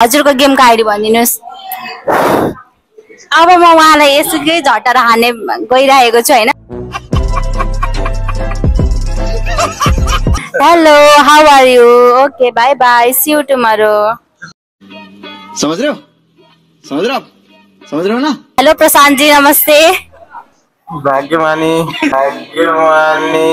हजुरको गेमको आइडी भनिदिनुस्। अब म उहाँलाई यसकै झटार हाने गइरहेको छु हैन। Hello, how are you? Okay, bye bye, see you tomorrow. समझ रहे हो? समझ रहे हो? समझ रहे हो ना? हेलो प्रशांत जी, नमस्ते। भाग्यमानी भाग्यमानी।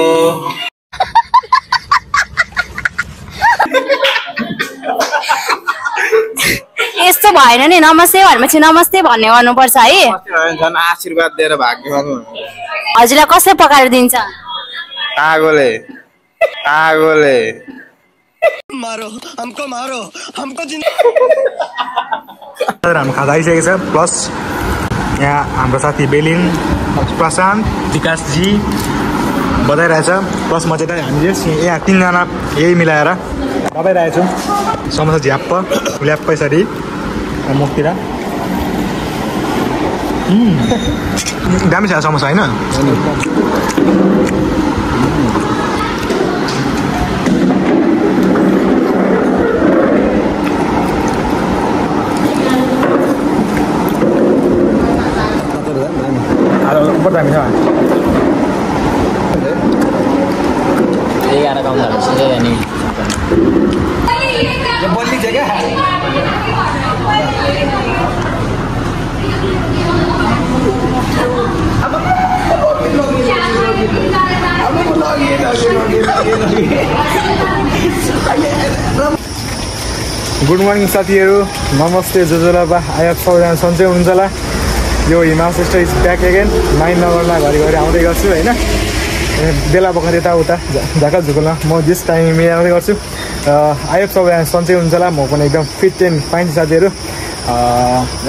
यस्तो भएन नि, नमस्ते भनेपछि नमस्ते भन्ने गर्नुपर्छ है। झन् आशीर्वाद दिएर भाग्यमानी। हजुरलाई कसले पकाएर दिन्छ? आगोले आगोले। मारो हमको हाम्रो खाजा आइसकेको छ। प्लस यहाँ हाम्रो साथी बेलिन, प्रशान्त, विकासजी बजाइरहेछ। प्लस म चाहिँ हामीले यहाँ तीनजना यही मिलाएर दबाइरहेछौँ। समोसा झ्याप्प ल्याप्प यसरी मुखतिर। दामी छ समोसा होइन? दामी छ। 11 गाउँ झाला सिधै अनि यो बल्ली छ क्या? गुड मर्निङ साथीहरू, नमस्ते जोजोलाबा। आइएफ सबैजना सन्चै हुनुहुन्छ होला। यो Himal sister is back again. Mind नगर्ला घरिघरि आउँदै गर्छु होइन। बेला बखत यताउता झाकल झुकलमा म जस टाइम मिलाउँदै गर्छु। आइएफ सबैजना सन्चै हुन्छ होला। म पनि एकदम फिट एन्ड फाइन साथीहरू।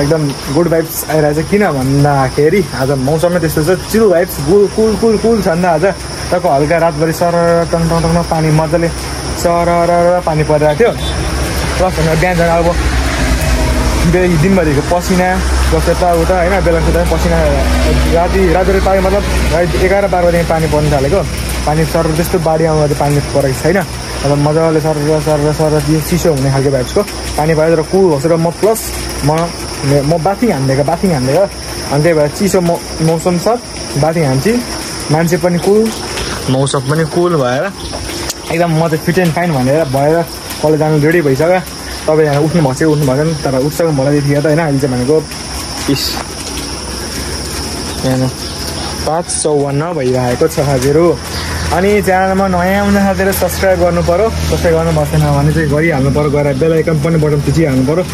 एकदम गुड भाइब्स आइरहेको छ। किन भन्दाखेरि आज मौसमै त्यस्तो छ, चिल भाइब्स, कुल कुल कुल छ नि त। आज टक्क हल्का रातभरि सर टङ टङ टङमा पानी मजाले सरर पानी परिरहेको थियो। प्लस बिहान जाँदा अब दिनभरिको पसिना प्लस यताउता होइन, बेलुका पसिना रातभरि पानी मतलब 11-12 बजीदेखि पानी पर्नु थालेको। पानी सर त्यस्तो बाढी आउँदा पानी परेको छैन। अब मजाले सर चिसो हुने खालको भाइब्सको पानी परेर तर कुल होस् र म प्लस म बाथिङ हान्दिएको अनि त्यही भएर चिसो मौसम छ, बाथिङ हान्छु। मान्छे पनि कुल, मौसम पनि कुल भएर एकदम म चाहिँ फिट एन्ड फाइन भएर कलेज जानु रेडी भइसक्यो। तपाईँजना उठ्नु भएको चाहिँ उठ्नु भएन, तर उठ्छ मलाई देखियो त होइन। अहिले चाहिँ भनेको 5:54 भइरहेको छ साथीहरू। अनि च्यानलमा नयाँ आउने साथीहरू सब्सक्राइब गर्नु पऱ्यो। सब्सक्राइब गर्नु भएको छैन भने चाहिँ गरिहाल्नु पऱ्यो, गएर बेल आइकन पनि बटन थिचिहाल्नु पऱ्यो।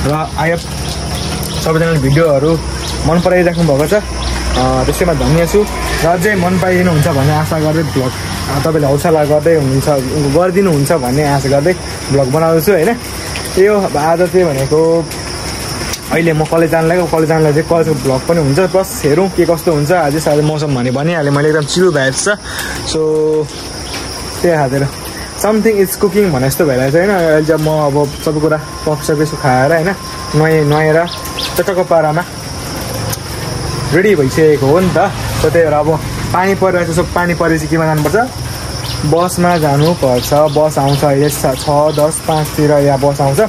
र आइएफ सबैजनाले भिडियोहरू मन पराइराख्नु भएको छ, त्यसैमा धन्य छु। र अझै मन पराइदिनुहुन्छ भन्ने आशा गर्दै भ्लग तपाईँले हौसला गरिदिनुहुन्छ भन्ने आशा गर्दै भ्लग बनाउँदैछु होइन। यो आज चाहिँ भनेको अहिले म कलेज जान लागेको। कलेज चाहिँ कलेजको भ्लग पनि हुन्छ, प्लस हेरौँ के कस्तो हुन्छ। आज सायद मौसम भनिहालेँ मैले, एकदम चिल भाइब्स छ। सो त्यही खातिर समथिङ इज कुकिङ भने जस्तो भइरहेको छ होइन। अहिले चाहिँ म अब सबै कुरा पक्सकेछु खाएर होइन, नुहाएर चटक्क पारामा रेडी भइसकेको हो नि त। सो त्यही भएर अब पानी परिरहेको छ। सो पानी परेपछि केमा जानुपर्छ? बसमा जानुपर्छ। बस आउँछ अहिले 6:10-5तिर यहाँ बस आउँछ।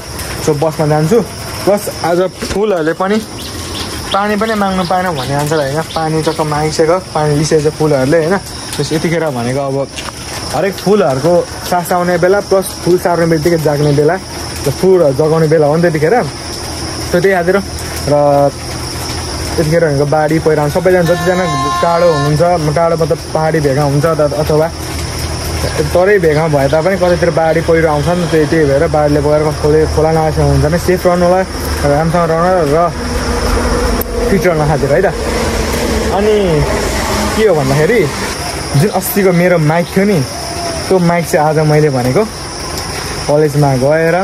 सो बसमा जान्छु। प्लस आज फुलहरूले पनि पानी पनि माग्नु पाएन भन्ने आन्सर होइन। पानी टक्क मागिसक्यो, पानी लिइसकेको छ फुलहरूले होइन। त्यस यतिखेर भनेको अब हरेक फुलहरूको सास आउने बेला, प्लस फुल सार्ने बित्तिकै जाग्ने बेला, फुलहरू जगाउने बेला हो नि त्यतिखेर। सो त्यही खातिर र यतिखेर भनेको बाढी पहिरो सबैजना जतिजना टाढो हुनुहुन्छ, टाढो मतलब पहाडी भेगा हुन्छ अथवा तरै भेगा भए तापनि कतैतिर बाढी पहिरो आउँछ नि, त्यही भएर बाढीले गएर खोला नआएको हुन्छ भने सेफ रहनु होला, राम्रोसँग रहनु र फिट रहनु खातिर है त। अनि के हो भन्दाखेरि जुन अस्तिको मेरो माइक थियो नि, त्यो माइक चाहिँ आज मैले भनेको कलेजमा गएर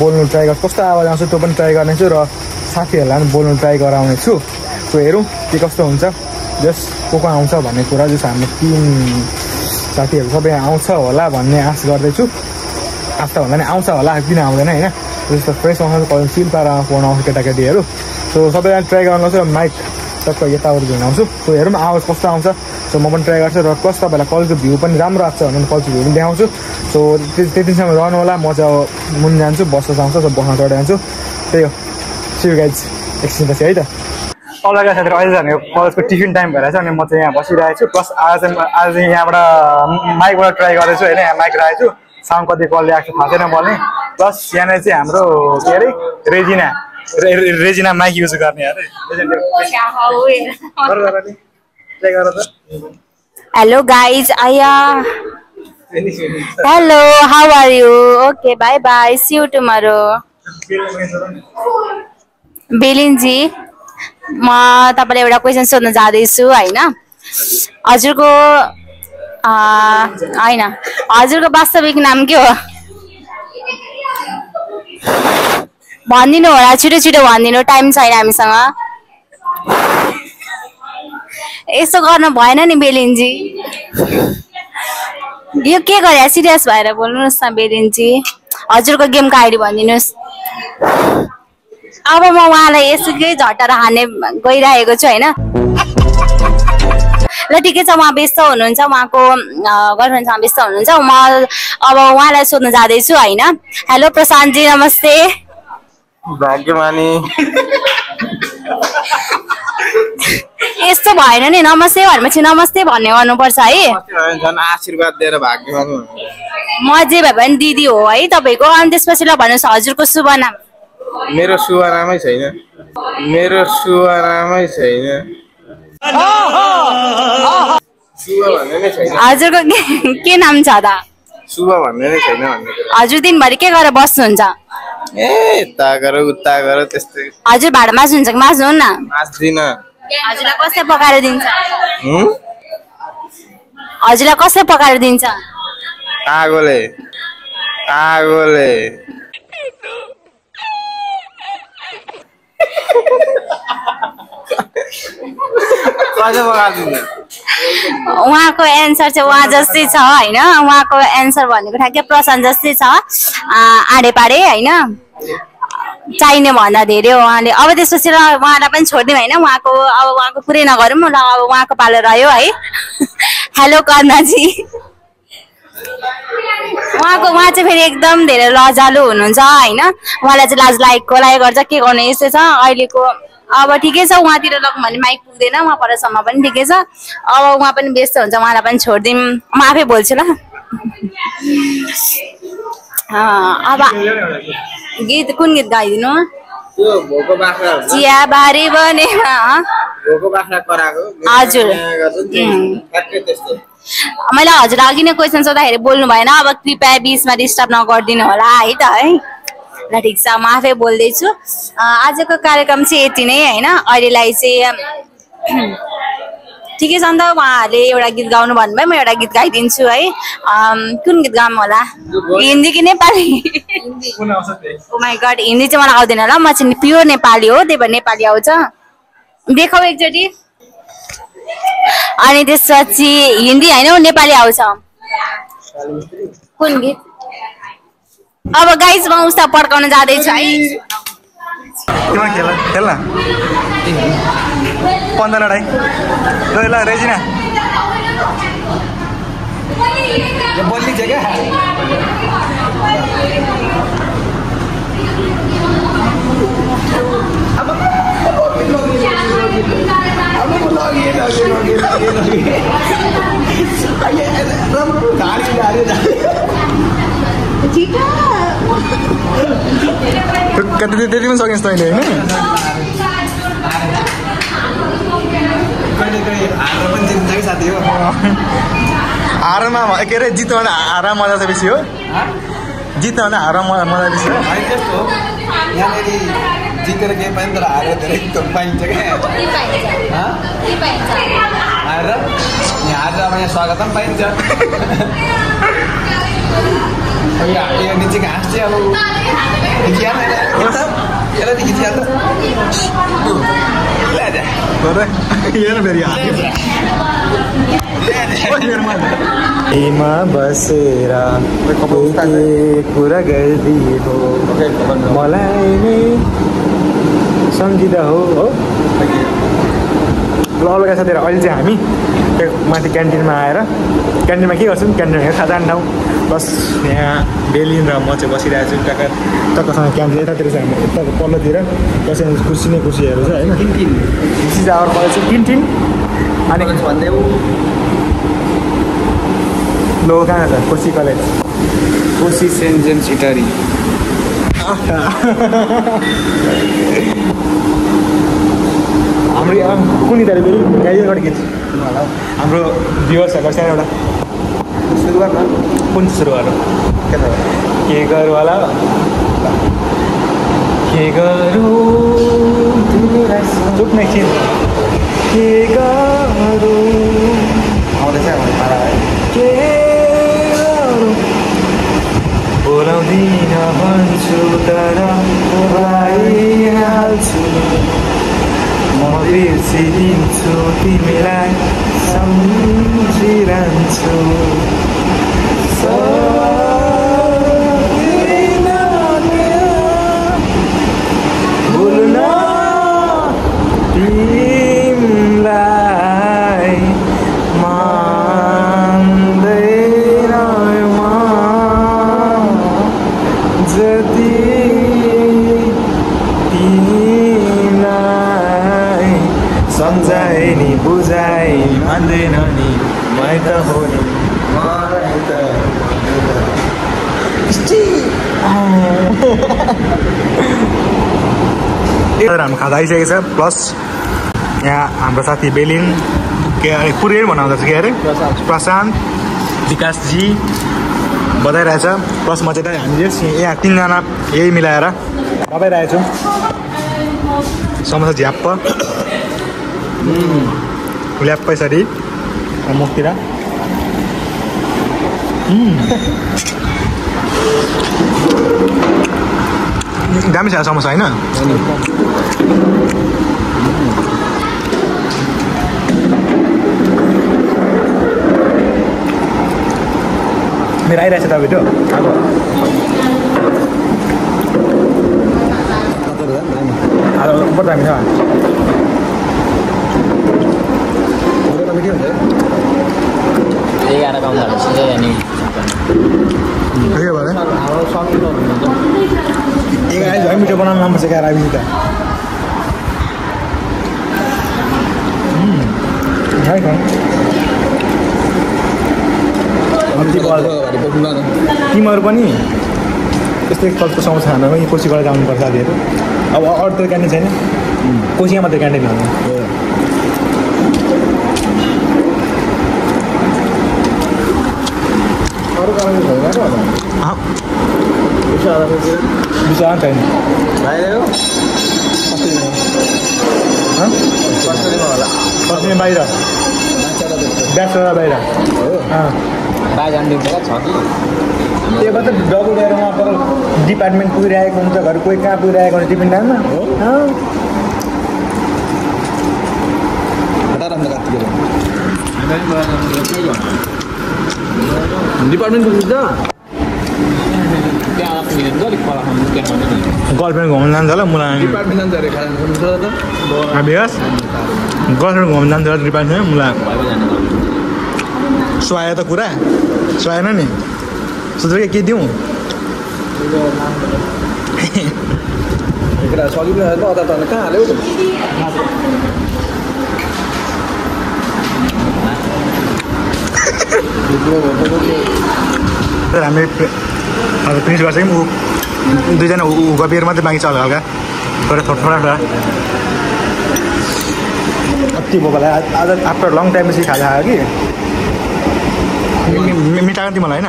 बोल्नु ट्राई गर, कस्तो आवाज आउँछ त्यो पनि ट्राई गर्नेछु र साथीहरूलाई पनि बोल्नु ट्राई गराउने छु। सो हेरौँ के कस्तो हुन्छ। जस को आउँछ भन्ने कुरा जस हाम्रो 3 साथीहरू सबै आउँछ होला भन्ने आश गर्दैछु। आश त भन्दा नि आउँछ होला, किन आउँदैन होइन। जस्तो फ्रेस आउँछ कलेज सिल पारामा फोन आउँछ केटाकेटीहरू। सो सबैजना ट्राई गर्नु लाग्छ। माइक टक्क यताउति घुमाउँछु। सो हेरौँ आवाज कस्तो आउँछ। सो म पनि ट्राई गर्छु र प्लस तपाईँलाई कलेजको भ्यू पनि राम्रो आएको छ भने कलेजको भ्यू पनि देखाउँछु सो त्यतिसम्म रहनु होला म चाहिँ अब मुनि जान्छु बस्न जान्छु सो बस्न चढेर जान्छु त्यही हो सी यू गाइज एकछिनपछि है त अरूका साथीहरू अहिले चाहिँ हाम्रो कलेजको टिफिन टाइम भइरहेछ अनि म चाहिँ यहाँ बसिरहेको छु प्लस आज यहाँबाट माइकबाट ट्राई गर्दैछु होइन यहाँ माइक राखेको छु साउन्ड कति क्वालिटी आएको थाहा छैन मलाई प्लस यहाँनिर चाहिँ हाम्रो के अरे रेजिना माइक युज गर्ने अरे हेलो गाइज आया hello how are you okay bye bye see you tomorrow बेलिनजी म तपाईँलाई एउटा क्वेसन सोध्न जाँदैछु होइन हजुरको होइन हजुरको वास्तविक नाम के हो भनिदिनु होला छिटो छिटो भनिदिनु टाइम छैन हामीसँग यस्तो गर्नु भएन नि बेलिनजी यो के गरे सिरियस भएर बोल्नुहोस् न बेलिनजी हजुरको गेमको आइडी भनिदिनुहोस् अब म उहाँलाई यसकै झट्टाएर हान्ने गइरहेको छु होइन ल ठिकै छ उहाँ व्यस्त हुनुहुन्छ उहाँको गर्लफ्रेन्डसँग व्यस्त हुनुहुन्छ म अब उहाँलाई सोध्न जाँदैछु होइन हेलो प्रशान्तजी नमस्ते भाग्यमानी यस्तो भएन नि नमस्ते भनेपछि नमस्ते भन्ने गर्नुपर्छ है झन् आशीर्वाद दिएर भाग्यमानी म जे भए पनि दिदी हो है तपाईँको अनि त्यसपछि ल भन्नुहोस् हजुरको शुभ नाम मेरो शुभ नामै छैन शुभ भन्ने नै छैन हजुरको के नाम छ त शुभ भन्ने नै छैन भन्ने हजुर दिनभरि के गरेर बस्नुहुन्छ ए यता गर उता गर त्यस्तै हजुर भाडा मास्नुहुन्छ कि मास्नु न नाच्दिन हजुरलाई कसले पकाएर दिन्छ हजुरलाई कसले पकाएर दिन्छ आगोले उहाँको एन्सर चाहिँ उहाँ जस्तै छ होइन उहाँको एन्सर भनेको ठ्याक्कै प्रशान्त जस्तै छ आडे पाडे होइन चाहिने भन्दा धेरै हो उहाँले अब त्यसपछि ल उहाँलाई पनि छोडिदिउँ होइन उहाँको कुरै नगरौँ ल अब उहाँको पालो रह्यो है हेलो कर्णाजी उहाँ चाहिँ फेरि एकदम धेरै लजालु हुनुहुन्छ होइन उहाँलाई चाहिँ लाज लागेको गर्छ के गर्नु यस्तै छ अहिलेको अब ठिकै छ उहाँतिर लगौँ भने माइक पुग्दैन उहाँ परसम्म पनि ठिकै छ अब उहाँ पनि व्यस्त हुन्छ उहाँलाई पनि छोडिदिउँ म आफै बोल्छु ल अब गीत कुन गीत गाइदिनु चियाबारी बनेमा हजुर मैले हजुर अघि नै क्वेसन सोद्धाखेरि बोल्नु भएन अब कृपया बिचमा डिस्टर्ब नगरिदिनु होला है त है ल ठिक छ म आफै बोल्दैछु आजको कार्यक्रम चाहिँ यति नै होइन अहिलेलाई चाहिँ ठिकै छ नि त उहाँहरूले एउटा गीत गाउनु भन्नुभयो म एउटा गीत गाइदिन्छु है कुन गीत गाउँ होला हिन्दी कि नेपाली ओ माई गड हिन्दी चाहिँ मलाई आउँदैन होला म चाहिँ प्योर नेपाली हो त्यही भएर नेपाली आउँछ देखाऊ एकचोटि अनि त्यसपछि हिन्दी होइन नेपाली आउँछ कुन गीत अब गाइज म उस्ता पड्काउन जाँदैछु है खेल्न 15 लडाई ल रेजिना बोल्ने छ क्या कति त्यति पनि सकिन्छ तैँले होइन हारमा के अरे जित्नुभन्दा हार मजा चाहिँ बेसी हो जित्नुभन्दा हार मजा बेसी हो यहाँनिर जितेर केही पाइन्छ तर हारेर धेरै पाइन्छ क्या हारेर यहाँ अब यहाँ स्वागत पनि पाइन्छ यो निचेको हाँस चाहिँ अब एमा बसेर कुरा गरिदियो मलाई नै सम्झिँदा हो बेलुका साथीहरू अहिले चाहिँ हामी माथि क्यान्टिनमा आएर क्यान्टिनमा के गर्छौँ क्यान्टिनमा खाजा खान्छौँ प्लस यहाँ बेलिन र म चाहिँ बसिरहेको छु टक्कसँग क्यान्टिन यतातिर चाहिँ हामी यताको पल्लोतिर कसैले कुर्सी नै कुर्सीहरू छ होइन कुर्सी चाहिँ अर्को कलेज चाहिँ टिन अनि लो कहाँ छ कुर्सी college Koshi saint James Itahari हाम्रो कुन इताली फेरि गाइडबाट गीत हाम्रो भ्युवर्सहरूको सानो एउटा सुरुवात कुन सुरु गरौँ के गरौँ होला के गरौँ तिमीलाई चुप एकछिन के गरौँ आउँदैछ पारा है के गरौँ बोलाउँदिन भन्छु तर बोलाइहाल्छु म बिर्सिदिन्छु तिमीलाई सम्झिरहन्छु बोल्न तिमीलाई मान्दैन जति तिमीलाई सम्झाए नि बुझाए मान्दैन नि मै त हो नि हाम्रो खाजा आइसकेको छ प्लस यहाँ हाम्रो साथी बेलिन के अरे कुरियर बनाउँदैछ के अरे प्रशान्त विकासजी बताइरहेछ प्लस म चाहिँ हामीले यहाँ तिनजना यही मिलाएर दबाइरहेछौँ समोसा झ्याप्प ल्याप्प यसरी मुखतिर दामी छ समोसा होइन मेरो आइरहेछ तपाईँको अब ऊपर दामी छ झै मिठो बनाउनु लानुपर्छ क्या राबी त तिमीहरू पनि त्यस्तै कस्तो समोसा खानु कोसी गरेर जानुपर्छ साथीहरू अब अरू त क्यान्टिन छैन कोसीमा मात्रै क्यान्टिन हो अरू कारण छैन छैन बाहिर ब्याचलर बाहिर त्यो मात्रै डबल गएर उहाँ पर डिपार्टमेन्ट पुगिरहेको हुन्छ घर कोही कहाँ पुगिरहेको हुन्छ टिफिन टाइममा डिपार्टमेन्ट पुग्छ गर्लफ्रेन्ड घुम्नु जान्छ होला मुलायम डिपार्टमेन्ट जान्छ अरे खाना बेस गर्लफ्रेन्ड घुम्नु जान्छ होला डिपार्टमेन्ट मुलायम सुहायो त कुरा सुहाएन नि सोध्नु के दिउँ सजिलो अदा त कहाँ हाल्यो हामी फिनिस गर्छ कि ऊ दुईजना ऊको बियर मात्रै बाँकी छ हल्का हल्का थोरै थोडा अति भोकलाई आज आफ्टर लङ टाइम पछि खाजा खायो कि मिठाएको तिमीलाई होइन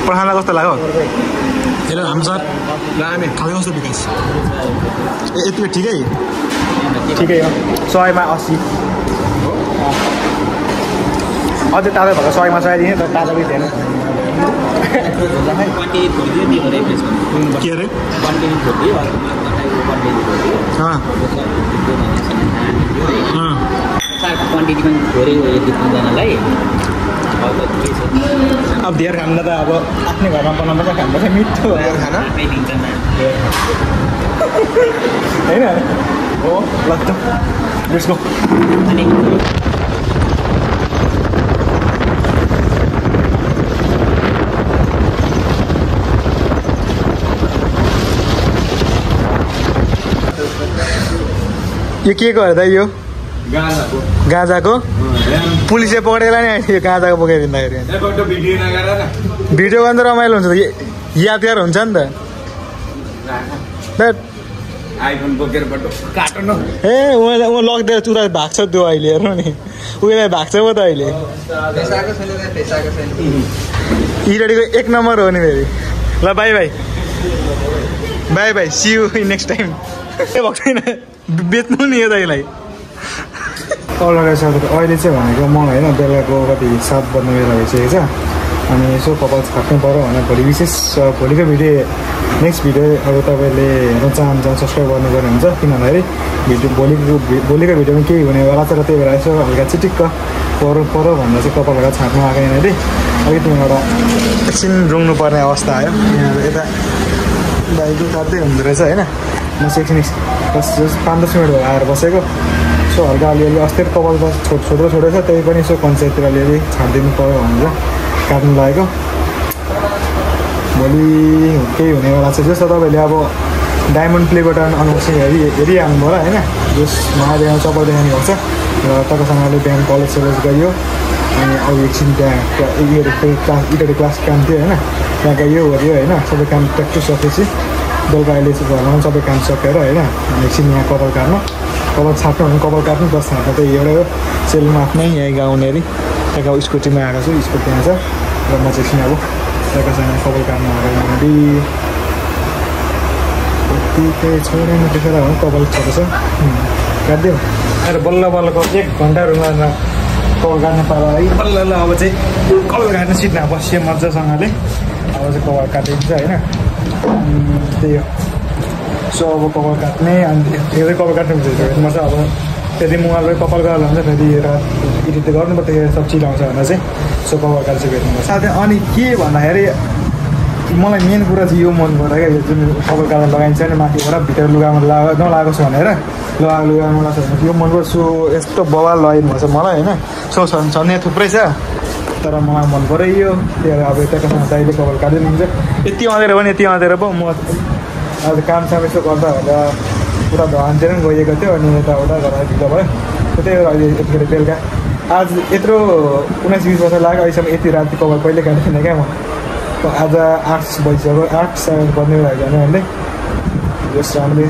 पठाला कस्तो लाग्यो हेर हामी सर खाजा कस्तो विकास यति ठिकै हो 100मा 80 अझै ताजा भएको 100मा 100 दिने तर ताजा पनि थिएन के अरे अब धेर खानु त अब आफ्नै घरमा बनाउनुपर्छ खानुपर्छ मिठो खाना होइन हो ल लेट्स गो यो के को हेर्दा यो गाँजाको पुलिसले पक्रेर नि यो गाँजाको बोकाइदिँदाखेरि भिडियो गर्दा रमाइलो हुन्छ त यादगार हुन्छ नि त आइफोन बोकेर काटो न ए ऊ लगिदिएर उता भाग्छ त्यो अहिले हेर्नु नि उयो भाग्छ पो त अहिले इरेडीको 1 नम्बर हो नि फेरि ल bye bye bye bye see you next time के भएको छैन बेच्नु नि यो दाइलाई अहिले चाहिँ भनेको मलाई होइन बेलुकाको कति 7 बज्ने बेला भइसकेको छ अनि यसो कपाल छाट्नु पऱ्यो भने भोलि विशेष भोलिको भिडियो नेक्स्ट भिडियो अब तपाईँले हेर्न चाहन्छ सब्सक्राइब गर्नुपर्ने हुन्छ किन भन्दाखेरि भोलिको भिडियोमा केही हुनेवाला छ र त्यही भएर यसो हल्का चिटिक्क पऱ्यो भनेर चाहिँ कपालहरू छाट्नु आएको यहाँनिर अघि त्यहाँबाट एकछिन रुङ्नु पर्ने अवस्था आयो यहाँ यता बाइक काट्दै हुँदो रहेछ होइन म चाहिँ एकछिन 5-10 मिनट भयो आएर बसेको सो हल्का अलिअलि अस्ति कपाल छोटो छ त्यही पनि यसो पञ्चायततिर अलिअलि छाडिदिनु पऱ्यो भनेर काट्नु लागेको भोलि केही हुनेवाला छ जस्तो तपाईँले अब डायमन्ड प्ले बटन अनबक्सिङ हेरिहाल्नु भयो होइन जस महादेव चप्पल देखाउनु भएको छ र तपाईँसँगले बिहान कलेज गयो अनि अब एकछिन त्यहाँ क्लास काम थियो होइन त्यहाँ गयो ओऱ्यो होइन सबै काम ट्याक्टु सकेपछि बेलुका अहिले चाहिँ घरमा सबै काम सकेर होइन एकछिन यहाँ कपाल छाट्नु भने कपाल काट्नु बस छाट्नु त एउटै हो सेलुनमा आफ्नै यहीँ गाउँनेरि त्यहाँको स्कुटीमा आएको छु स्कुटी त्यहाँ छ र म चाहिँ एकछिन अब त्यहाँकोसँग कपाल काट्नु आएको यहाँनिर यतिकै छोडेन देखेर हो कपाल छोटो छ काटिदिउँ आएर बल्ल 1 घन्टा रुममा कपाल काट्नु पाएर है बल्ल अब चाहिँ कपाल काट्नु सिटमा बस्यो मजासँगले अब चाहिँ कपाल काटिन्छ होइन त्यही हो सो अब कपाल काट्ने अनि धेरै कपाल काट्नु म चाहिँ अब त्यति मोबाइलमै कपाल गरेर हुन्छ फेरि रात एडिट गर्नुपर्दाखेरि सब चिज आउँछ भनेर चाहिँ सो कपाल काटेर चाहिँ भेट्नुपर्छ साथै अनि के भन्दाखेरि मलाई मेन कुरा चाहिँ यो मन पर्यो क्या यो जुन कपाल काटेर लगाइन्छ नि माथिबाट भित्र लुगामा नलागोस् भनेर लुगामा लगाएको छ भने यो मन पर्छ यस्तो बवाल लगाइदिनु भएको छ मलाई होइन सो छन् थुप्रै छ तर मलाई मन पऱ्यो यो त्यही भएर अब यताकोसँग दाइले कपाल काटिदिनुहुन्छ यति अँधेर पनि यति अँधेर पो म अब कामसाम यसो गर्दा पुरा धनतिर पनि गइएको थियो अनि यताउता गर्दा ढिलो भयो त्यही भएर अहिले यतिखेर बेलुका आज यत्रो 19-20 वर्ष लाग्यो अहिलेसम्म यति राति कपाल कहिले काटेको थिएन क्या म आज 8 बजिसक्यो 8-7 बज्ने बेला जाने भन्दै जस राम्रले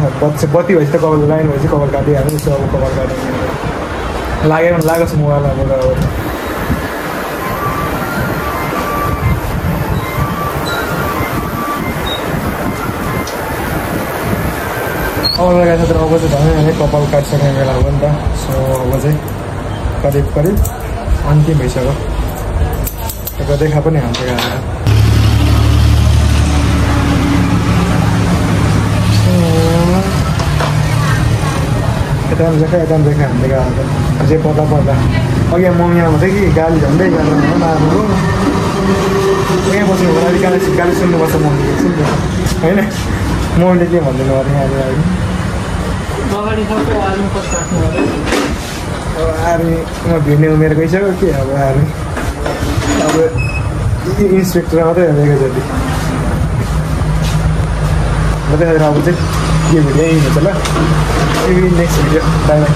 बत्ती भएपछि त कपाल लाइन भएपछि कपाल काटिहाल्नु यसो अब कपाल काट्नु लाग्यो भने लागोस् मोबाइल अब अब लगाएको छ तर अब चाहिँ धनै कपाल काटिसक्ने बेला हो नि त सो अब चाहिँ करिब अन्तिम भइसक्यो देखा पनि हाल्छ यता देखा हाल्दै गएको अझै पर्दा अघि मम्मीमा चाहिँ कि गाली झन्डै गरेर नआम्रो यहाँ बस्नु होला अलिक गाली सुन्नुपर्छ मम्मीले होइन मम्मीले के भन्दिनु अरे यहाँ आर्मी भिड्ने उमेर गइसक्यो के अब आर्मी अब इन्सपेक्टर मात्रै हेरेको जति अब चाहिँ यो भिडियो यहीँ हुन्छ ल नेक्स्ट भिडियो बाई बाई